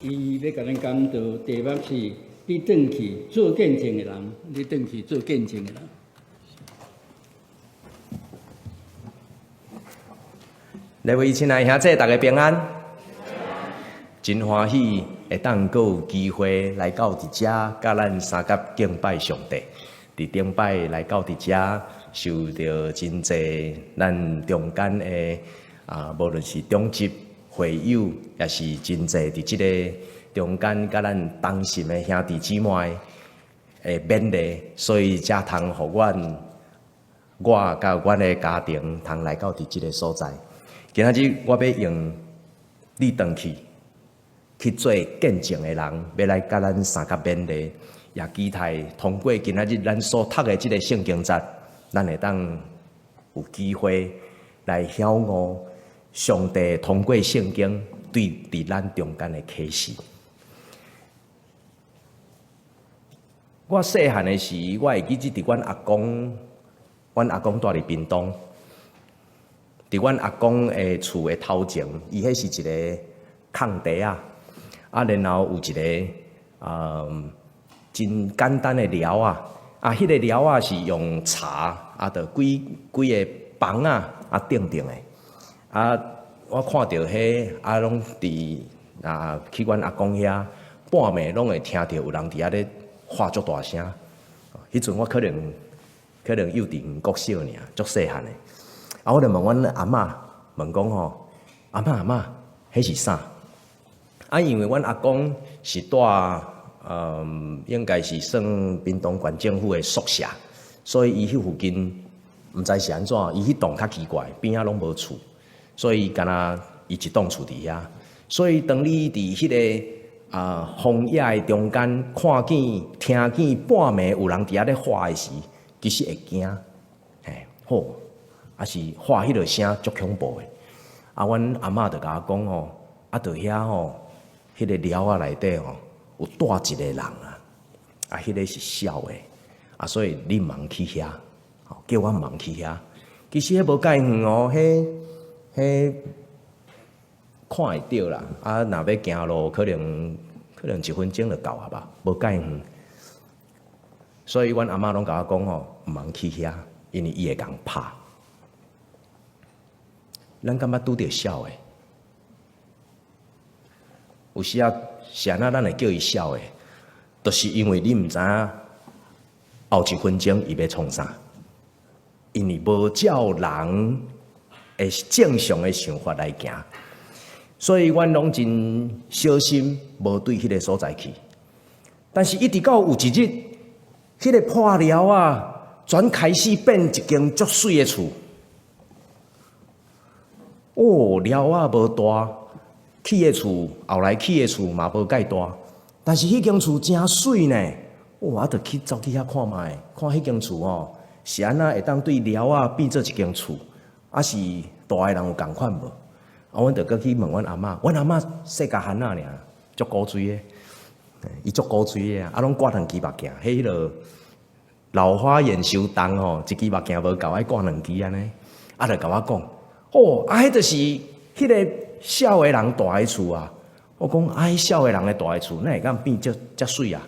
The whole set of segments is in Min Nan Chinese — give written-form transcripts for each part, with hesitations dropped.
伊欲共咱講道，題目是你轉去做見證的人，你轉去做見證的人。來位親愛兄弟，大家平安。真歡喜會當閣有機會來到佇遮，佮咱相佮敬拜上帝。佇頂擺來到佇遮，受著真濟咱中間的啊，無論是長執、會友，抑是真濟佇這个中間佮咱同心的兄弟姊妹的勉勵，所以才通予阮我佮阮的家庭通來到佇這个所在。今仔日我欲用你轉去去做見證的人，欲來佮咱相佮勉勵，也期待通過今仔日咱所讀的這个聖經節，咱會當有機會來曉悟上帝通過聖經對佇咱中間的啟示。我細漢的時，我會記得佇阮阿公，阮阿公住佇屏東，佇阮阿公的厝的頭前，伊彼是一个空地仔，啊，然後有一个真簡單的寮仔，啊，彼个寮仔是用柴啊，著幾幾个枋仔啊釘釘的，啊，我看著彼啊，攏佇啊去阮阿公遐半暝攏會聽著有人佇遐咧喊足大聲，彼陣我可能可能幼稚園國小爾，足細漢的。啊！我就問阮阿嬤，問講吼，阿嬤阿嬤，彼是啥？啊，因為阮阿公是住，應該是算屏東縣政府的宿舍，所以伊彼附近毋知是按怎，伊彼棟較奇怪，邊仔攏無厝，所以敢若伊一棟厝佇遐。所以當你佇彼个啊荒野的中間看見、聽見半暝有人佇遐咧喊的時，其實會驚，嘿，好。啊是喊彼落聲足恐怖的，啊，阮阿嬤就共我講吼，啊，佇遐吼，彼个寮仔內底吼，有蹛一个人啊，啊，彼个是痟的，啊，所以你毋通去遐，叫我毋通去遐。其實彼無蓋遠哦，彼彼看會著啦，啊，若欲行路，可能可能一分鐘就到啊吧，無蓋遠。所以阮阿嬤攏共我講吼，毋通去遐，因為伊會共拍。咱敢捌拄著痟的？有時啊，是按怎咱會叫伊痟的？就是因為你毋知影後一分鐘伊欲創啥，因為無照人的正常的想法來行，所以阮攏真小心，無對彼个所在去。但是，一直到有一日，彼个破寮仔，轉開始變一間足媠的厝。哦，寮仔無大，起的厝後來起的厝嘛無蓋大，但是彼間厝真媠呢。哦，啊，著去走去遐看覓，看彼間厝吼是按怎會當對寮仔變做一間厝，啊是蹛的人有仝款無？啊，阮著閣去問阮阿嬤，阮阿嬤細甲番仔爾，足古錐的，伊足古錐的啊，攏掛兩支目鏡，彼彼落老花眼傷重吼，一支目鏡無夠，愛掛兩支按呢，啊，著共我講。哦，啊，彼就是彼個痟的人蹛的厝啊！我講啊，彼痟的人的蹛的厝，哪會當變遮遮媠啊？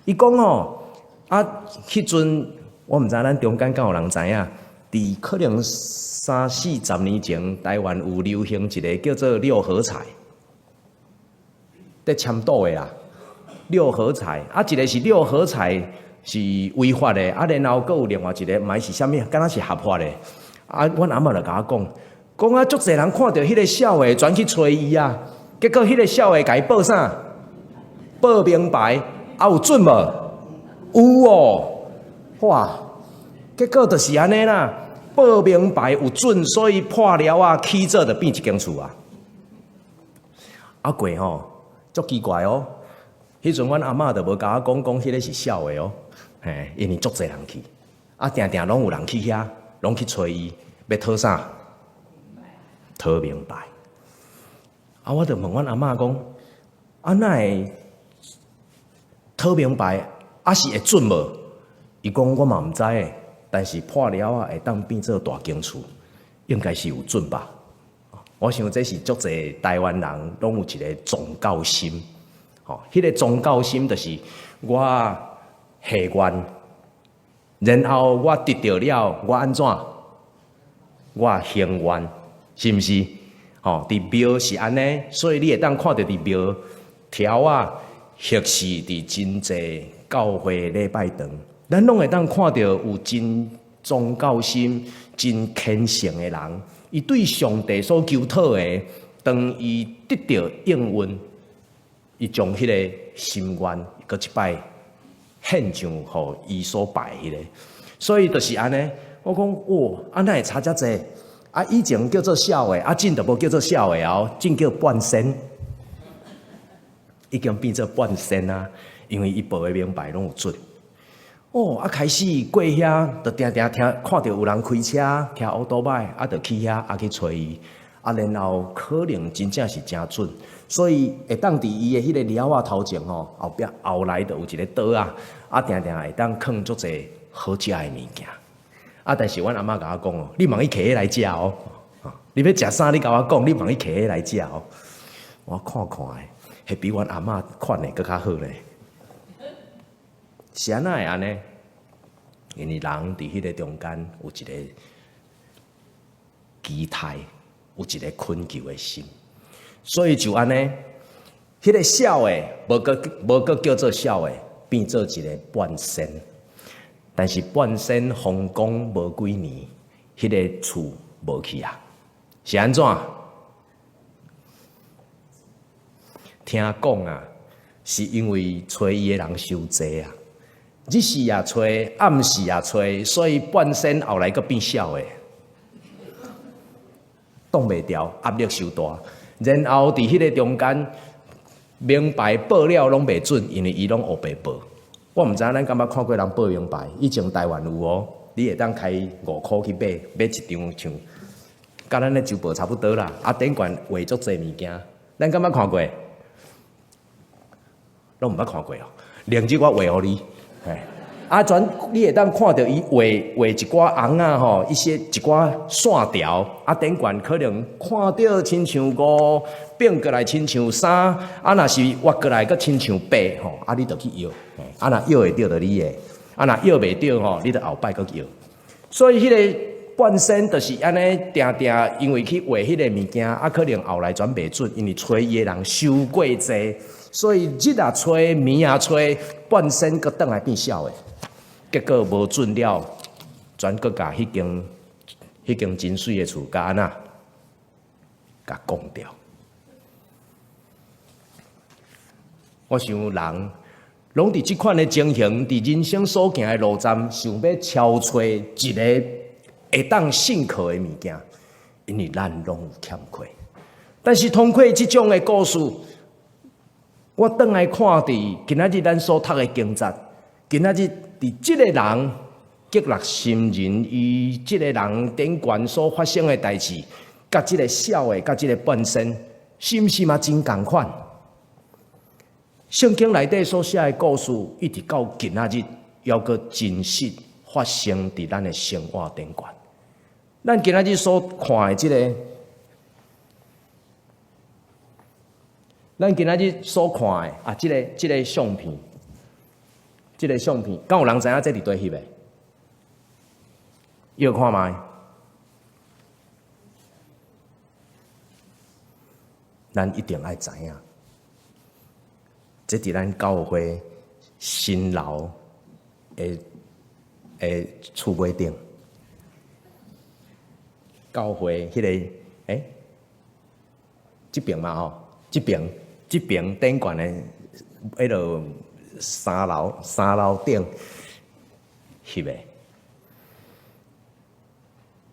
伊講吼，啊，彼陣我毋知咱中間敢有人知影，佇可能三四十年前，台灣有流行一个叫做六合彩，佇簽賭的啦。六合彩啊，一个是六合彩是違法的，啊，然後閣有另外一个，毋知是啥物，敢若是合法的。啊，阮阿嬤就共我講。講啊，足濟人看著彼个痟的，轉去揣伊啊。結果彼个痟的共伊報啥？報明牌，啊有準無？有哦，哇！結果就是按呢啦，報明牌有準，所以破寮仔起做就變一間厝啊。啊過吼，足奇怪哦。彼陣阮阿嬤就無共我講講彼个是痟的哦，嘿，因為足濟人去，啊，定定攏有人去遐，攏去揣伊，欲討啥？討明牌，啊！我就問阮阿嬤講：啊，哪會討明牌？啊是會準無？伊講我嘛毋知的，但是破寮仔會當變做大間厝，應該是有準吧？我想這是足濟台灣人攏有一个宗教心，吼，彼個宗教心就是我下願，然後我得著了，我按怎？我行願，是毋是？吼，佇廟是按呢，所以你會當看著佇廟柱仔，或是佇真濟教會禮拜堂，咱攏會當看著有真宗教心、真虔誠的人，伊對上帝所求討的，當伊得著應允，伊將彼个心願，閣一擺獻上予伊所拜彼个，所以就是按呢。我講哇，啊哪會差遮濟？啊以前叫做痟的，啊這就無叫做痟的哦，這叫半仙，已經變做半仙啊，因為伊報的明牌攏有準。哦，啊開始過遐，就定定聽看著有人開車騎歐多擺，啊就去遐啊去揣伊，啊然後可能真正是誠準，所以會當佇伊的彼个寮仔頭前吼，後壁後來就有一個桌仔，啊定定會當囥足濟好食的物件。啊！但是阮阿嬤共我講哦，你莫去摕彼來食哦。你欲食啥？你共我講，你莫去摕彼來食哦。我看看的，彼比阮阿嬤款的閣較好咧。是按怎會按呢？因為人佇彼个中間有一個期待，有一個懇求的心，所以就按呢，彼个痟的無閣無閣叫做痟的，變做一个半仙。但是半仙封宮無幾年，彼个厝無去啊，是按怎？聽講啊，是因為揣伊的人傷濟啊，日時也揣，暗時也揣，所以半仙後來閣變痟的，擋袂牢，壓力傷大。然後佇彼個中間，明牌報了攏袂準，因為伊攏烏白報。我毋知影咱敢捌看過人報名牌，以前台灣有哦，你會當開5箍去買，買一張像，佮咱咧周報差不多啦。啊，頂懸畫足濟物件，咱敢捌看過？攏毋捌看過哦。明日我畫予你，嘿。啊，轉你會當看著伊畫畫一寡紅仔吼，一些一寡線條，啊，頂懸可能看著親像五，變過來親像三，啊，若是活過來閣親像八吼，啊，你就去搖，啊，若搖會著就你的，啊，若搖袂著吼，你就後擺閣搖。所以彼个半仙就是按呢，定定因為去畫彼个物件，啊，可能後來轉袂準，因為揣伊的人傷過濟，所以日也揣，暝也揣，半仙閣轉來變痟的。結果無準了，轉閣共彼間真媠的厝，共按怎？共講掉。我想人攏佇這款的情形，佇人生所行的路站，想欲超揣一个會當信靠的物件，因為咱攏有欠缺。但是通過這種的故事，我轉來看佇今仔日咱所讀的經節，今仔日佇這个人激勵心人，伊這个人頂懸所發生的代誌，佮這个痟的，佮這个半仙，是毋是嘛真仝款？聖經內底所寫的故事，一直到今仔日，猶閣真實發生佇咱的生活頂懸。咱今仔日所看的這个，咱今仔日所看的啊，這个相片，這个相片，敢有人知影這佇佗翕的？搖看覓？咱一定愛知影，這佇咱教會新樓的厝尾頂，教會彼个欸，這爿嘛吼，這爿頂懸的彼落三樓頂翕的。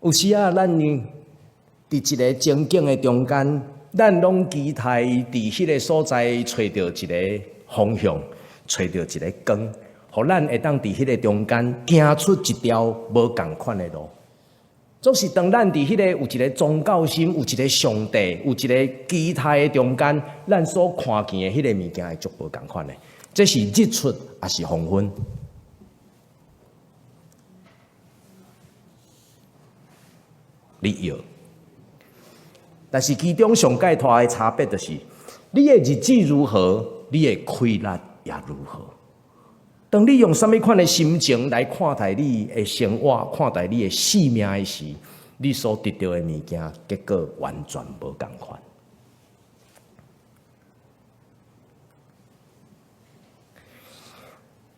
有時啊，咱佇一个情景的中間，咱攏期待佇彼个所在揣著一个方向，揣著一个光，予咱會當佇彼个中間行出一條無仝款的路。總是當咱佇彼个有一个宗教心、有一个上帝、有一个期待的中間，咱所看見的彼个物件會足無仝款的。這是日出抑是黃昏？你搖。但是其中上蓋大的差別就是，你的日子如何，你的氣力也如何。當你用啥物款的心情來看待你的生活，看待你的性命的時，你所得著的物件，結果完全無仝款。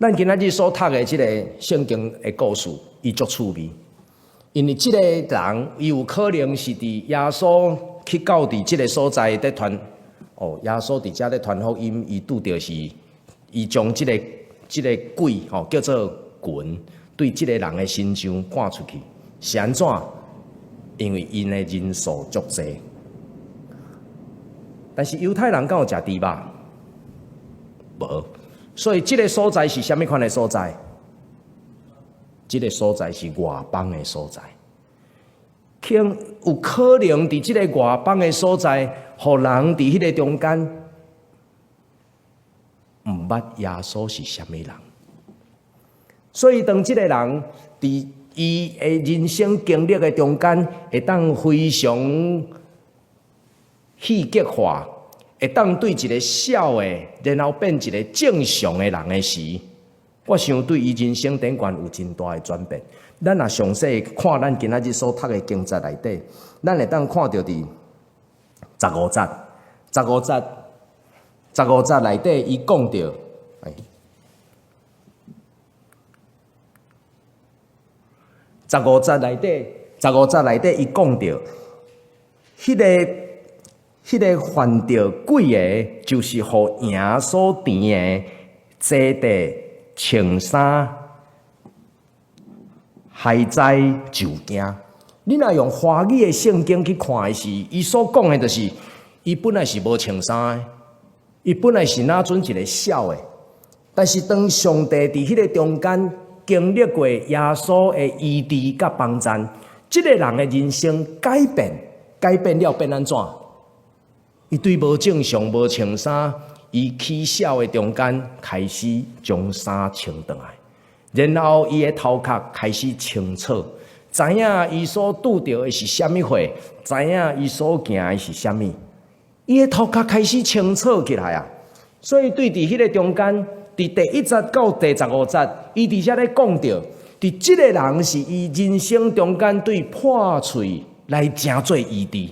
咱今仔日所讀的這個聖經的故事，伊足趣味，因為這個人伊有可能是佇耶穌去到佇這個所在佇傳，哦，耶穌佇遮咧傳福音，伊拄著是，伊將這個鬼吼叫做群，對這個人的身上趕出去，是按怎？因為𪜶的人數足濟，但是猶太人敢有食豬肉？無。所以這個所在是啥物款的所在？這個所在是外邦的所在，可有可能佇這個外邦的所在，予人佇彼個中間毋捌耶穌是啥物人。所以當這個人佇伊的人生經歷的中間，會當非常戲劇化。會當對一個痟的，然後變一個正常的人的時，我想對伊人生頂懸有真大的轉變。咱若詳細看咱今仔日所讀的經節內底，咱會當看著佇十五節、十五節、十五節內底，伊講著，十五節內底，十五節內底，伊講著，彼個犯著鬼的，就是予營所甜的，坐地穿衫，害災就驚。你若用華語的聖經去看的時，伊所講的就是，伊本來是無穿衫的，伊本來是若準一個痟的，但是當上帝佇彼個中間經歷過耶穌的醫治佮幫贊，這個人的人生改變，改變了變按怎？伊對無正常、無穿衫，伊起痟的中間開始將衫穿轉來，然後伊的頭殼開始清楚，知影伊所拄著的是啥物貨，知影伊所行的是啥物，伊的頭殼開始清楚起來啊！所以對佇彼個中間，佇第一節到第十五節，伊佇遮咧講著，佇這個人是伊人生中間對破喙來成做醫治。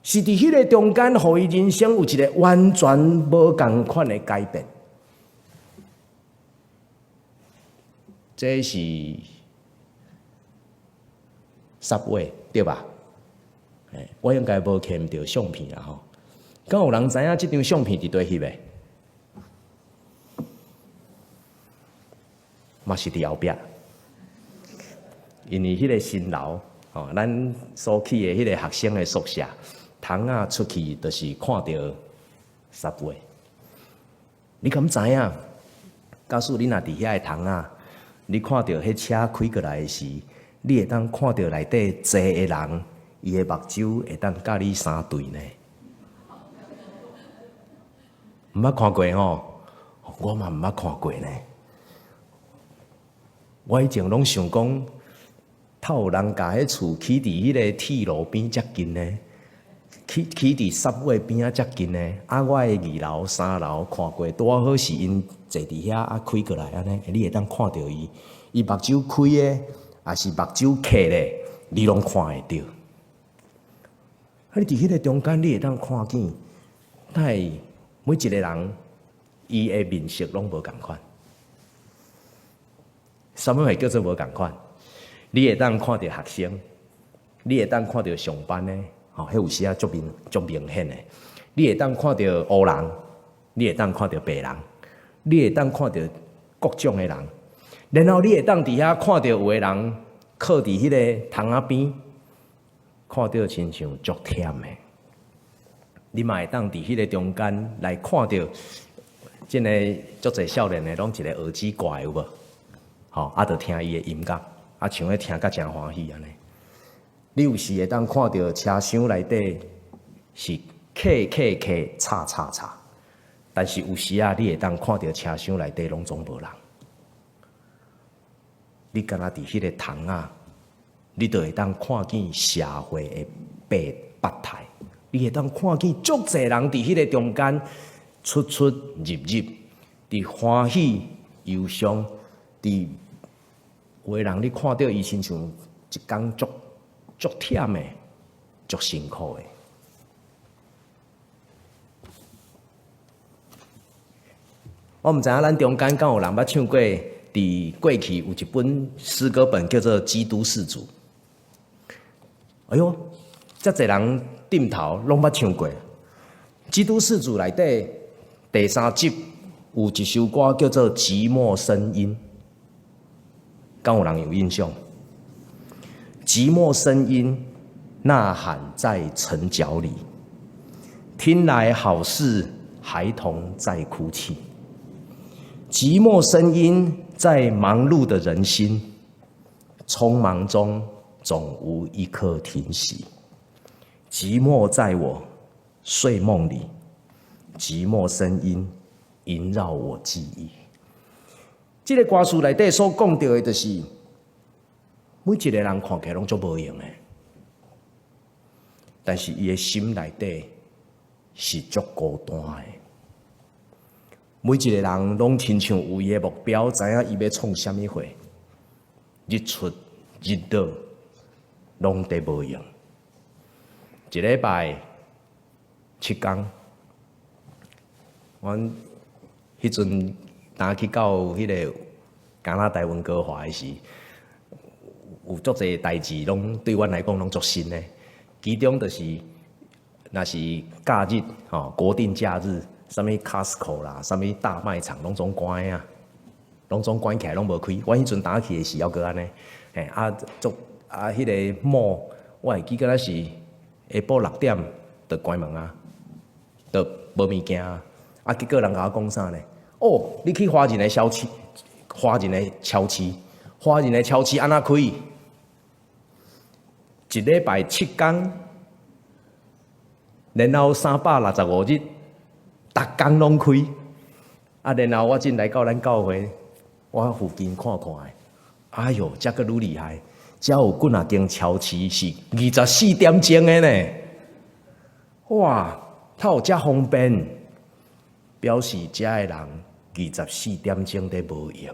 是佇彼個中間，予伊人生有一個完全無仝款的改變。這是 Subway 對吧？我應該無摕著相片啦吼。敢有人知影這張相片佇佗翕的？嘛是佇後壁，因為彼個新樓吼，咱所去的彼個學生的宿舍。窗仔出去就是看著 Subway。你敢知影？假使你若佇遐的窗仔，你看著彼車開過來的時，你會當看著內底坐的人，伊的目睭會當佮你相對呢？毋捌看過吼，我嘛毋捌看過呢。我以前攏想講，透有人共彼厝起佇彼个鐵路邊遮近呢？起起佇 Subway 邊仔遮近呢？啊，我的二樓、三樓看過，拄仔好是𪜶坐佇遐啊，開過來按呢，你會當看著伊，伊目睭開的，抑是目睭瞌咧，你攏看會著。啊，你佇彼個中間，你會當看見，但會每一個人伊的面色攏無仝款。啥物會叫做無仝款？你會當看著學生，你會當看著上班的。吼，彼有時仔足明足明顯的，你會當看著烏人，你會當看著白人，你會當看著各種的人，然後你會當佇遐看著有的人靠佇彼个窗仔邊，看著親像足忝的。你嘛會當佇彼个中間來看著，這个足濟少年的攏一个耳機掛的有無？吼，啊，就聽伊的音樂，啊，像咧聽甲誠歡喜按呢。你有時會當看著車廂內底是客客客吵吵吵，但是有時啊，你會當看著車廂內底攏總無人。你敢若佇彼个窗仔，你就會當看見社會的百百態。你會當看見足濟人佇彼个中間，出出入入，佇歡喜憂傷，佇有的人你看著伊親像一工足足忝的，足辛苦的。我毋知影咱中間敢有人捌唱過，佇過去有一本詩歌本叫做《基督是主》。哎喲，遮濟人點頭攏捌唱過。《基督是主》內底第三集有一首歌叫做《寂寞聲音》，敢有人有印象？寂寞聲音，吶喊在城角裡，聽來好似孩童在哭泣。寂寞聲音在忙碌的人心，匆忙中總無一刻停息。寂寞在我睡夢裡，寂寞聲音縈繞我記憶。這个歌詞內底所講著的，就是每一個人看起來攏足無閒的，但是伊的心內底是足孤單的。每一個人攏親像有伊的目標，知影伊欲創啥物貨，日出日落攏佇無閒。一禮拜7工，阮彼陣若去到彼个加拿大溫哥華的時，有足濟代誌，攏對阮來講攏足新的。其中就是，若是假日吼，國定假日。啥物 Costco 啦，啥物大賣場，攏總關啊，攏總關起來，攏無開。阮彼陣早去的時，猶閣按呢，嘿啊，足啊，彼個 mall，我會記敢若是下晡6點就關門啊，就無物件啊。啊，結果人共我講啥呢？哦，你去華人的超市，華人的超市，華人的超市按怎開？一禮拜7工，然後365日。逐工攏開，啊！然後我進來到咱教會，我附近看看的，哎喲，遮閣愈厲害，遮有幾若間超市是24點鐘的呢！哇，透有遮方便，表示遮的人24點鐘佇無閒，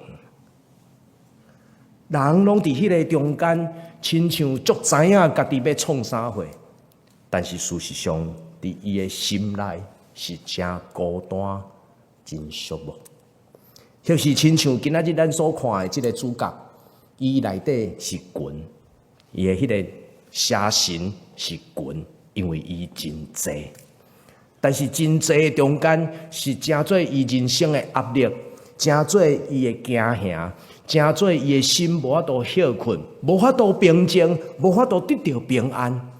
人攏佇彼个中間，親像足知影家己欲創啥貨，但是事實上，佇伊的心內，是誠孤單，真寂寞。就是親像今仔日咱所看的這个主角，伊內底是群，伊的彼个邪神是群，因為伊真濟。但是真濟的中間，是成做伊人生的壓力，成做伊的驚嚇，成做伊的心無法度歇睏，無法度平靜，無法度得著平安。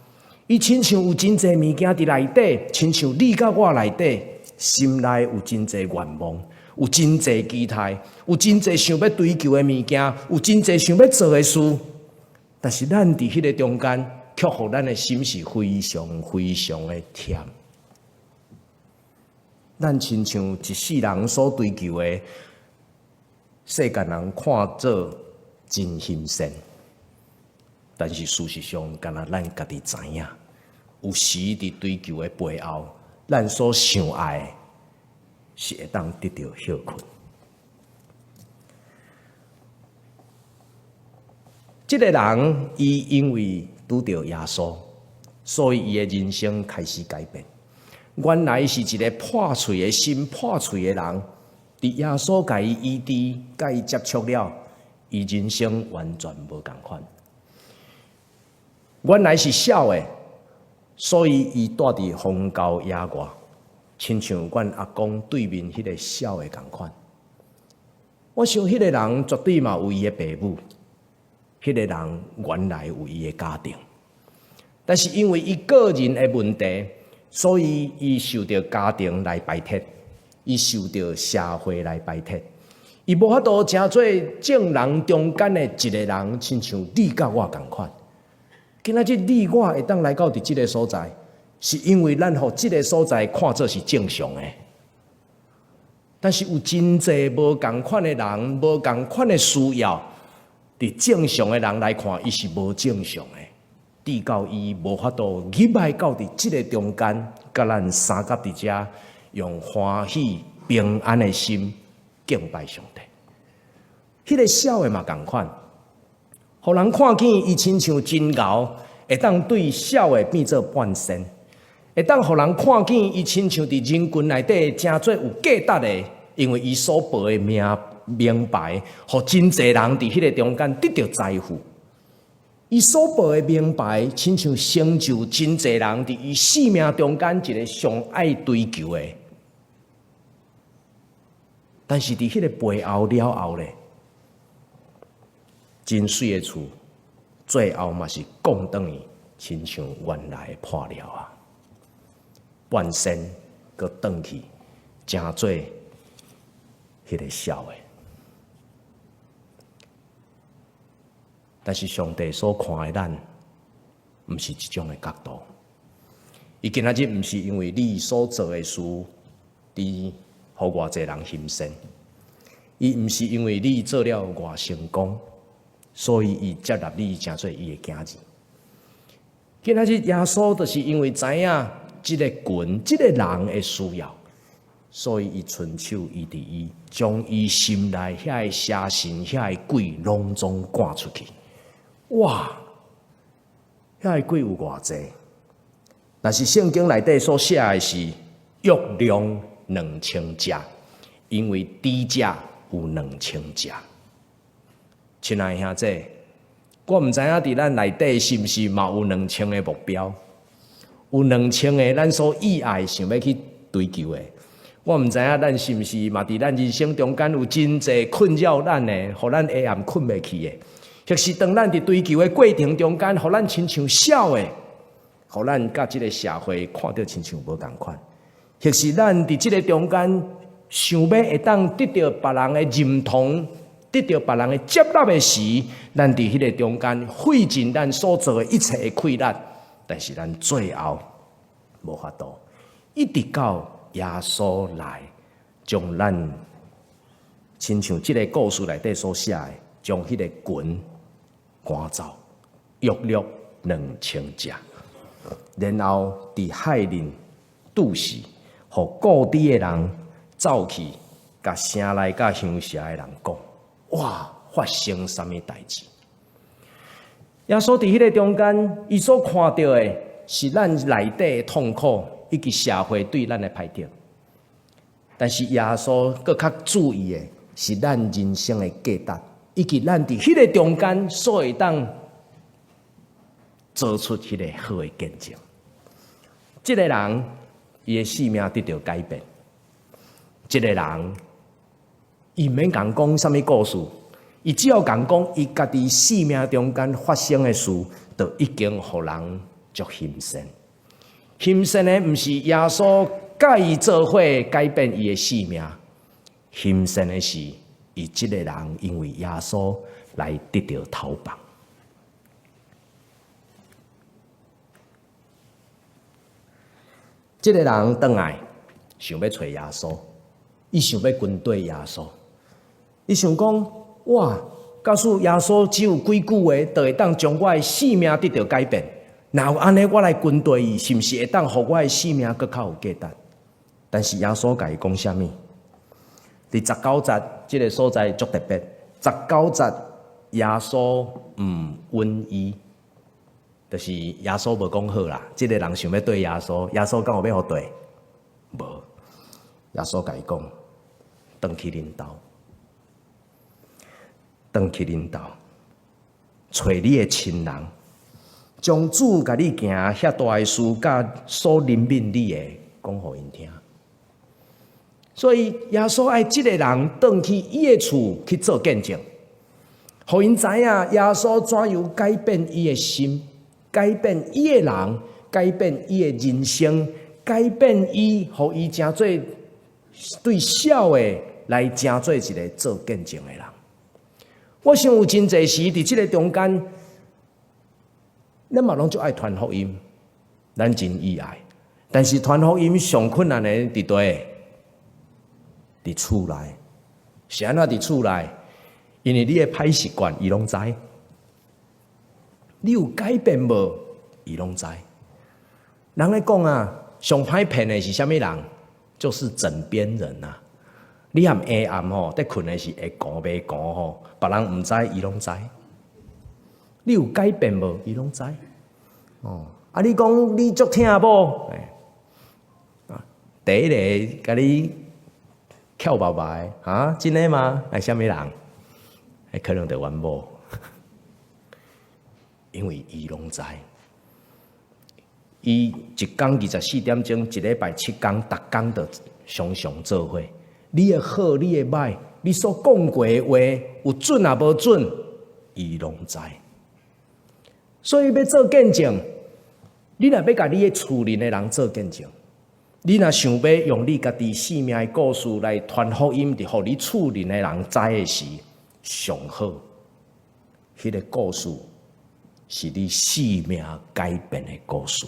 伊親像有真濟物件佇內底，親像你佮我內底，心內有真濟願望，有真濟期待，有真濟想欲追求的物件，有真濟想欲做的事。但是咱佇彼个中間，卻予咱的心是非常非常的忝。咱親像一世人所追求的，世間人看做真行善。但是事實上，敢若咱家己知影，有時佇追求的背後，咱所想愛的，是會當得著歇睏。這个人，伊因為拄著耶穌，所以伊的人生開始改變。原來是一个破碎的心、破碎的人，佇耶穌共伊醫治、共伊接觸了，伊人生完全無仝款。原來是痟的，所以伊蹛佇荒郊野外，親像阮阿公對面彼个痟的仝款。我想彼个人絕對嘛有伊的爸母，彼个人原來有伊的家庭，但是因為伊個人的問題，所以伊受著家庭來排斥，伊受著社會來排斥，伊無法度成做眾人中間的一个人，親像你佮我仝款。今仔日你我會當來到佇這个所在，是因為咱予這个所在看做是正常的。但是有真濟無仝款的人，無仝款的需要，佇正常的人來看，伊是無正常的。直到伊無法度入來到佇這个中間，佮咱相佮佇遮，用歡喜平安的心敬拜上帝。彼個痟的嘛仝款，予人看見伊親像真𠢕，會當對痟的變做半仙，會當予人看見伊親像佇人群內底誠做有價值的，因為伊所報的名名牌，予真濟人佇彼個中間得著財富。伊所報的名牌，親像成就真濟人佇伊生命中間一個上愛追求的。但是佇彼個背後了後咧，真媠的厝，最後嘛是降轉去，親像原來的破寮仔，半仙閣轉去，成做彼個痟的。但是上帝所看的咱，毋是這種的角度。伊今仔日毋是因為你所做的事，佇予偌濟人欣羨。伊毋是因為你做了偌成功，所以伊接納你成做伊的囝兒。今仔日耶穌就是因為知影這个群、這个人的需要，所以伊伸手醫治伊，將伊心內遐个邪神、遐个鬼，攏總趕出去。哇！遐个鬼有偌濟？但是聖經內底所寫的是約量2000隻，因為豬隻有2000隻。親愛兄弟，我毋知影佇咱內底是毋是嘛有兩千个目標，有兩千个咱所意愛想欲去追求的。我毋知影咱是毋是嘛佇咱人生中間有真濟困擾咱的，予咱下暗睏袂去的，或是當咱佇追求的過程中間，予咱親像痟的，予咱佮這个社會看著親像無仝款，或是咱佇這个中間想欲會當得著別人的認同，得著別人的接納的時，咱佇彼个中間費盡咱所做的一切的氣力，但是咱最後無法度，一直到耶穌來，將咱親像這个故事內底所寫的，將彼个群趕走，約略2000隻，然後佇海裡拄死，予故地的人走去，共城內佮鄉下的人講。哇！發生啥物代誌？耶穌佇彼个中間，伊所看著的是咱內底的痛苦，以及社會對咱的排斥。但是耶穌閣較注意的是咱人生的價值，以及咱佇彼个中間所會當做出彼個好的見證。這个人伊的生命得著改變，這个人。伊毋免共講啥物故事，伊只要共講伊家己生命中間發生的事，就已經予人足欣羨。欣羨的毋是耶穌佮伊做伙改變伊的生命，欣羨的是伊這个人因為耶穌來得著頭放。這个人轉來想欲揣耶穌，伊想欲跟綴耶穌。伊想講，哇！假使耶穌只有幾句話，就會當將我的生命得著改變。若有按呢，我來跟綴伊，是毋是會當予我的生命閣較有價值？但是耶穌共伊講啥物？佇19節這个所在足特別。19節耶穌毋允伊，就是耶穌無講好啦。這个人想欲綴耶穌，耶穌敢有欲予綴？無。耶穌共伊講，轉去恁兜。轉去恁兜，揣你的親人，將主共你行遐大的事，佮所憐憫你的，講予𪜶聽。所以耶穌愛這个人轉去伊的厝去做見證，予𪜶知影耶穌怎樣改變伊的心，改變伊的人，改變伊的人生，改變伊，予伊成做對痟的來成做一个做見證的人。我想有真濟時佇這个中間，咱嘛攏足愛傳福音，咱真意愛。但是傳福音上困難的佇佗？佇厝內，是按怎佇厝內？因為你的歹習慣，伊攏知；你有改變無？伊攏知。人咧講啊，上歹騙的是啥物人？就是枕邊人啊！你含下暗吼，佇睏的時會寒袂寒吼，別人毋知，伊攏知。你有改變無？伊攏知。哦，啊！你講你足疼某，啊，第一个共你翹白白，啊，真的嗎？係啥物人？可能就阮某，因為伊攏知。伊一工24點鐘，一禮拜7工，逐工都常常做伙。你的好，你的歹，你所講過的話有準抑無準，伊攏知。所以欲做見證，你若欲共你的厝內的人做見證，你若想欲用你家己生命的故事來傳福音，予你厝內的人知的時，上好，彼個故事是你生命改變的故事。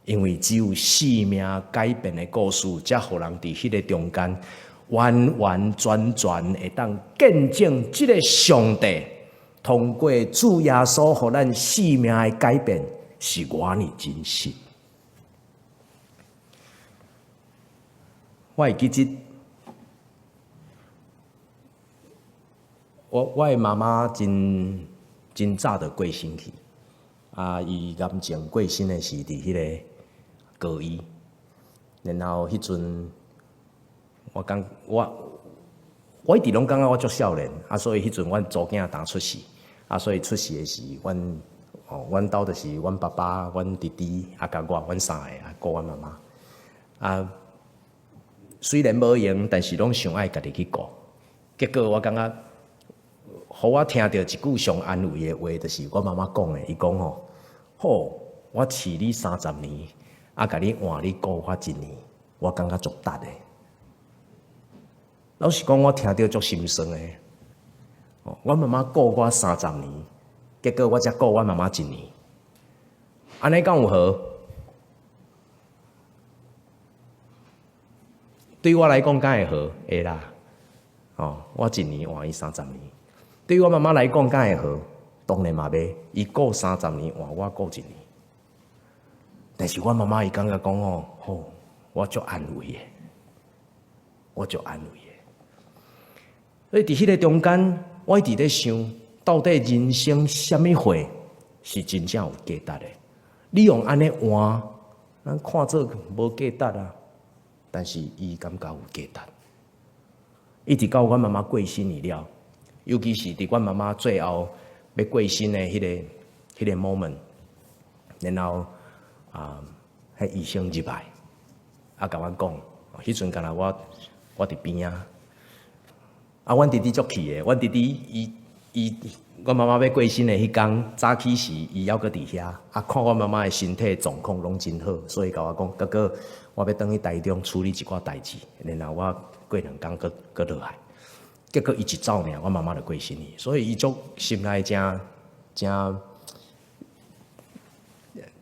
因為只有生命改變的故事，才予人佇彼個中間完完全全會當見證這个上帝通過主耶穌予咱生命的改變是偌爾真實。我會記得，我的媽媽真真早就過身去，啊，伊癌症過身的是佇彼个高醫，然後彼陣我感我我一直攏感覺我足少年，啊，所以彼陣阮查某囝剛出世，啊，所以出世的時，阮哦，阮兜就是阮爸爸、阮弟弟啊，佮我，阮三個啊，顧阮媽媽。啊，雖然無閒，但是攏想愛家己去顧。結果我感覺，予我聽著一句上安慰的話，就是我媽媽講的，伊講吼，好，我飼你30年。啊！共你換你顧我一年，我感覺足值的。老實講，我聽著足心酸的。我媽媽顧我三十年，結果我才顧我媽媽一年。按呢敢有好？對我來講，敢會好？會啦。哦，我一年換伊三十年。對我媽媽來講，敢會好？當然嘛袂。伊顧三十年，換我顧一年。但是我媽媽伊感覺講吼，好，我足安慰的，我足安慰的。所以佇彼个中間，我一直咧想，到底人生啥物貨是真正有價值的？你用按呢換，咱看做無價值啊。但是伊感覺有價值。一直到阮媽媽過身去了，尤其是佇阮媽媽最後欲過身的彼个 moment，然後。啊！彼醫生入來，啊，共阮講，彼陣敢若我佇邊仔，啊，阮弟弟足氣的，阮弟弟伊伊，阮媽媽欲過身的彼工早起時，伊猶閣佇遐，啊，看阮媽媽的身體狀況攏真好，所以共我講，哥哥，我欲轉去台中處理一寡代誌，然後我過兩工閣閣落來。結果伊一走爾，阮媽媽就過身去，所以伊足心內誠誠。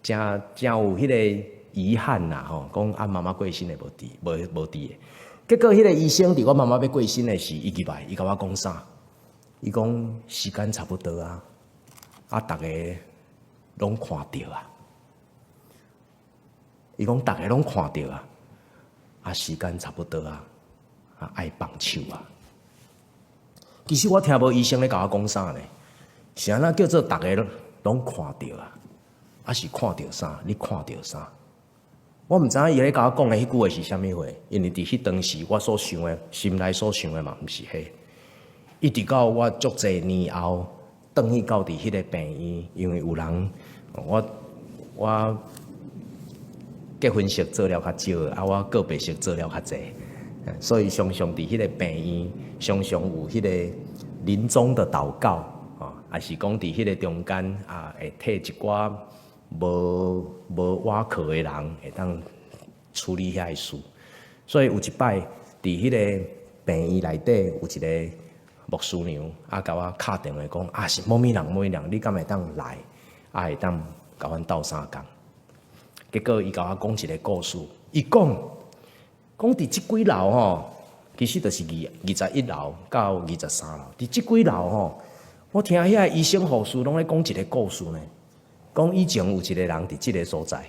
誠誠有彼个遺憾啦吼，講啊媽媽過身的無佇，無無佇的。結果彼个醫生佇我媽媽欲過身的時，伊入來，伊共我講啥？伊講時間差不多啊，啊，逐家攏看著啊。伊講逐家攏看著啊，啊時間差不多啊，啊愛放手啊。其實我聽無醫生咧共我講啥呢？是按怎叫做逐家攏看著啊？啊是看著啥？你看著啥？我毋知影伊咧共我講的彼句話是啥物話，因為佇彼當時我所想的，心內所想的嘛毋是彼。一直到我足濟年後，轉去到佇彼个病院，因為有人，我我結婚式做了較少，啊我告別式做了較濟，所以常常佇彼个病院，常常有彼个臨終的禱告，哦，抑是講佇彼个中間啊，會替一寡無無倚靠的人會當處理遐个事，所以有一擺佇彼个病院內底有一个牧師娘啊，共我敲電話講啊，是某物人某物人，你敢會當來？啊，會當共阮鬥相共。結果伊共我講一个故事，伊講講佇這幾樓吼，其實就是21樓到23樓，佇這幾樓吼，我聽遐醫生護士攏咧講一个故事呢。講以前有一个人佇這个所在，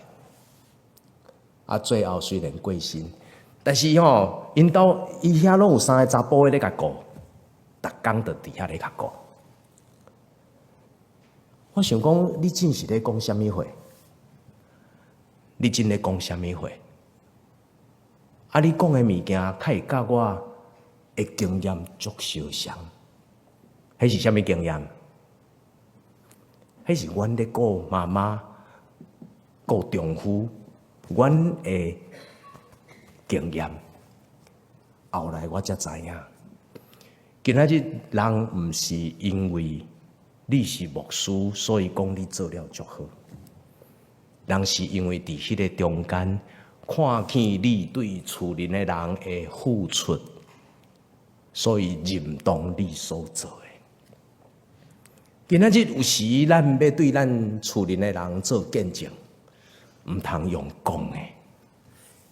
啊，最後雖然過身，但是吼，𪜶兜伊遐攏有三个查埔的咧共顧，逐工就佇遐咧共顧。我想講，你真是咧講啥物話？你真咧講啥物話？啊，你講的物件，較會佮我的經驗足相像。彼是啥物經驗？彼是阮咧顧媽媽、顧丈夫，阮的經驗。後來我才知影，今仔日人毋是因為你是牧師，所以講你做了足好。人是因為佇彼个中間，看見你對厝內的人的付出，所以認同你所做的。今仔日有時，咱欲對咱厝內的人做見證，毋通用講的，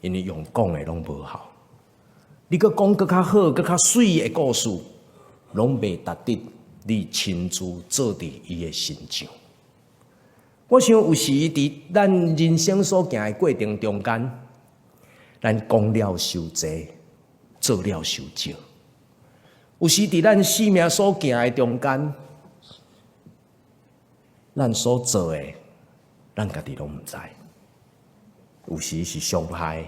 因為用講的攏無效。你閣講閣較好、閣較媠的故事，攏袂值得你親自做佇伊的身上。我想有時佇咱人生所行的過程中間，咱講了傷濟，做了傷少。有時佇咱生命所行的中間，咱所做的，咱家己攏毋知。有時是傷害，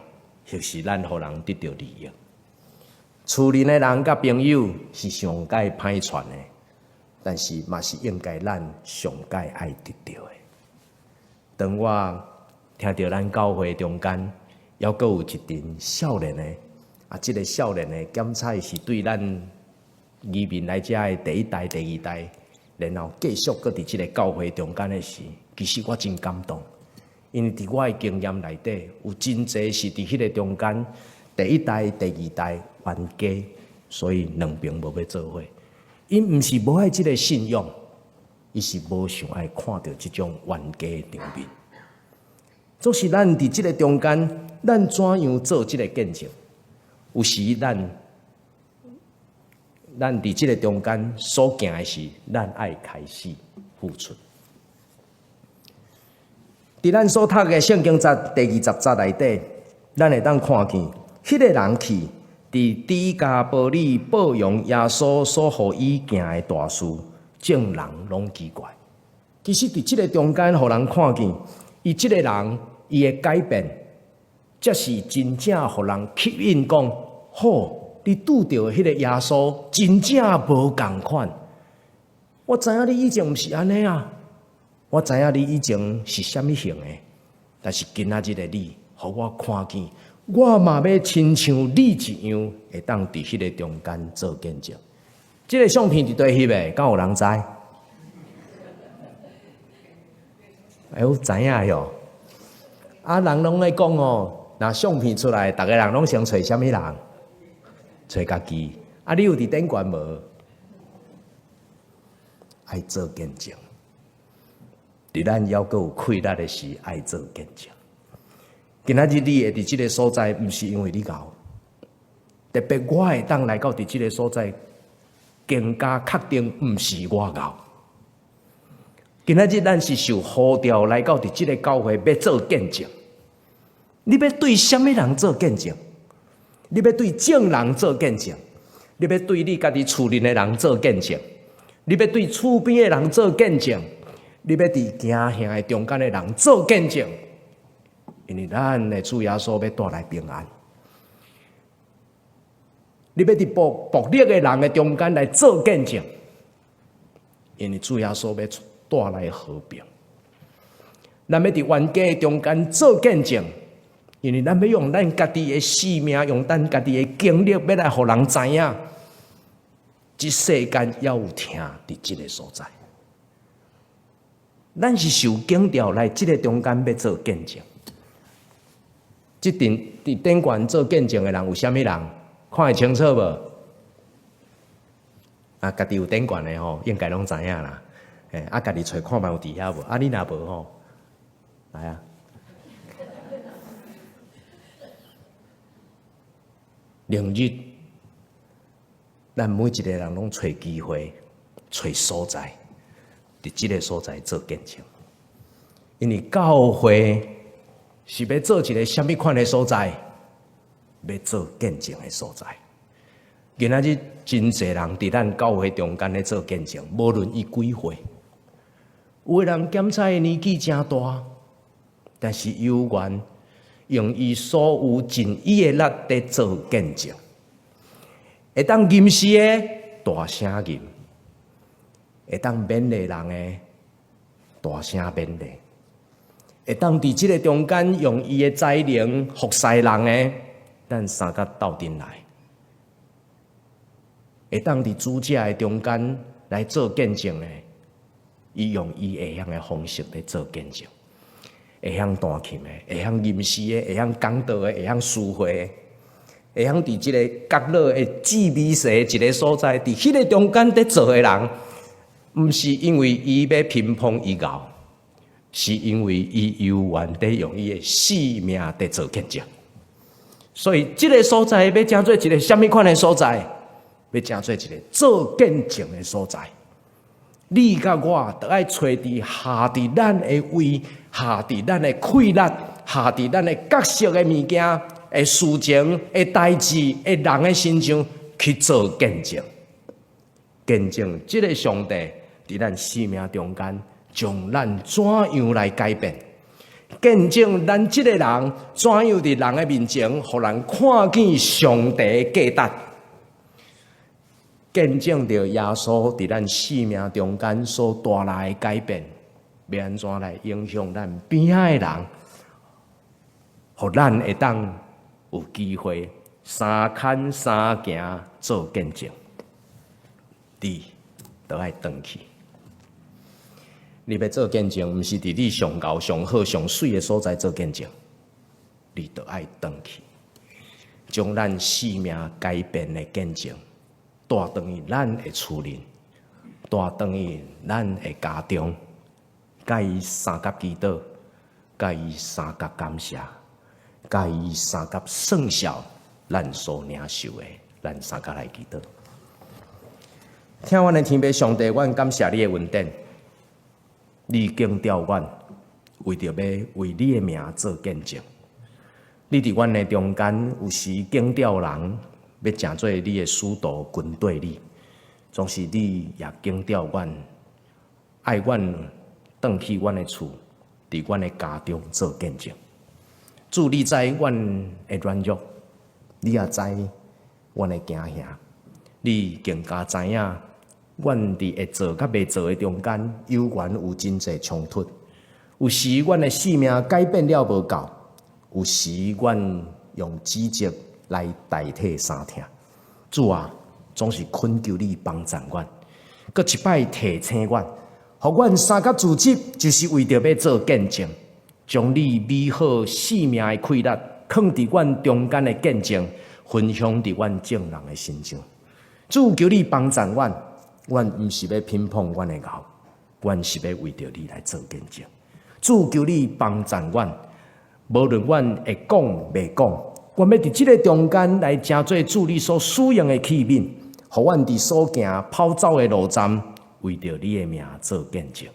或是咱予人得著利益。厝內的人佮朋友是上蓋歹傳的，但是嘛是應該咱上蓋愛得著的。當我聽著咱教會中間，猶閣有一陣少年的，啊，這个少年的檢採是對咱移民來遮的第一代、第二代，然後繼續閣佇這个教會中間的時，其實我真感動，因為佇我的經驗內底，有真濟是佇彼个中間，第一代、第二代冤家，所以兩爿無欲做伙。𪜶毋是無愛這个信仰，伊是無想愛看著這種冤家的場面。總是咱佇這个中間，咱怎樣做這个見證？有時咱佇這个中間所行的是，咱愛開始付出。佇咱所讀的聖經節第二十節內底，咱會當看見，彼个人去佇低加波利報揚耶穌所予伊行的大事，眾人攏奇怪。其實佇這个中間，予人看見，伊這个人伊的改變，才是真正予人吸引，講好，你拄著彼个耶穌真正無仝款。我知影你以前毋是按呢啊，我知影你以前是啥物型的，但是今仔日的你，予我看見，我嘛欲親像你一樣，會當佇彼个中間做見證。這个相片佇佗翕的，敢有人知？哎，有知影喲。啊，人攏咧講哦，若相片出來，逐个人攏先揣啥物人？揣家己。啊，你有佇頂懸無？愛做見證。佇咱猶閣有氣力的時，愛做見證。今仔日你會佇這个所在，毋是因為你𠢕，特別我會當來到佇這个所在，更加確定毋是我𠢕。今仔日咱是受呼召來到佇這个教會，欲做見證。你欲對啥物人做見證？你欲對眾人做見證？你欲對你家己厝內的人做見證？你欲對厝邊的人做見證？你欲佇行行的中間的人做見證？因為咱的主耶穌欲帶來平安。你欲佇暴力的人的中間來做見證？因為主耶穌欲帶來和平。咱欲佇冤家的中間做見證，因為咱欲用咱家己的生命，用咱家己的經歷，欲來予人知影，這世間猶有疼佇這个所在。咱是受揀召來這个中間欲做見證。這陣佇頂懸做見證的人有啥物人？看會清楚無？啊，家己有頂懸的吼，應該攏知影啦。啊，家己揣看覓有佇遐無？啊，你若無吼，來啊！明日，咱每一个人攏揣機會、揣所在，佇這个所在做見證。因為教會是欲做一个啥物款的所在？欲做見證的所在。今仔日真濟人佇咱教會中間咧做見證，無論伊幾歲，有的人檢查的年紀誠大，但是猶原用伊所有盡伊的力佇做見證。會當吟詩的大聲吟，會當勉勵人的大聲勉勵，會當佇這個中間用伊的才能服侍人的，咱三甲鬥陣來。會當佇主者的中間來做見證的，伊用伊會曉的方式來做見證。會曉彈琴的，會曉吟詩的，會曉講道的，會曉司會的，會曉佇這个角落的志微細一个所在，佇彼个中間佇做的人，毋是因為伊欲評碰伊𠢕，是因為伊猶原佇用伊的性命佇做見證。所以，這个所在欲成做一个啥物款的所在？欲成做一个做見證的所在。你佮我著愛揣佇下佇咱的位，下佇咱的氣力，下佇咱的角色的物件、的事情、的代誌、的人的身上去做見證。見證這个上帝佇咱生命中間，將咱怎樣來改變？見證咱這个人怎樣佇人的面前，予人看見上帝的價值。見證著耶穌佇咱生命中間所帶來的改變，欲按怎來影響咱邊仔的人，予咱會當有機會三牽三行做見證。你著愛轉去，你欲做見證，毋是佇你上𠢕、上好、上媠的所在做見證，你著愛轉去，將咱生命改變的見證帶轉去咱的厝裡，帶轉去咱的家中，共伊相佮祈禱，共伊相佮感謝，共伊相佮算數咱所領受的，咱相佮來祈禱。疼阮的天父上帝，阮感謝你的恩典，你揀召阮，為著欲為你的名做見證。你佇阮的中間，有時揀召人，欲成做你的使徒，跟綴你，總是你也揀召阮，愛阮轉去阮的厝，佇阮的家中做見證。主，你知阮的軟弱，你也知阮的驚嚇，你更加知影，阮佇會做佮袂做的中間，猶原有真濟衝突。有時阮的性命改變了無夠，有時阮用指責來代替相疼。主啊，總是懇求你幫贊阮，閣一擺提醒阮，予阮三甲組織，就是為著欲做見證，將你美好生命的氣力，囥佇阮中間的見證，分享佇阮眾人的身上。主，求你幫贊阮，阮毋是欲評碰阮的𠢕，阮是欲為著你來做見證。主，求你幫贊阮，無論阮會講袂講，阮欲佇這个中間來成做主你所使用的器皿，予阮佇所行跑走的路站，為著你的名做見證。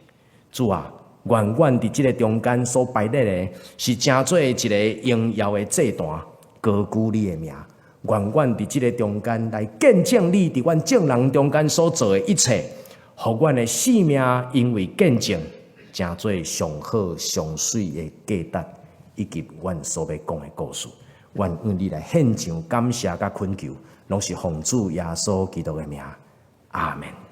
主啊，願阮佇這个中間所擺列的，是成做一个榮耀的祭壇，高舉你的名。願阮佇這个中間來見證你佇阮眾人中間所做的一切，予阮的生命因為見證，成做上好上媠的價值，以及阮所欲講的故事。願向你來獻上感謝佮懇求，攏是奉主耶穌基督的名。阿門。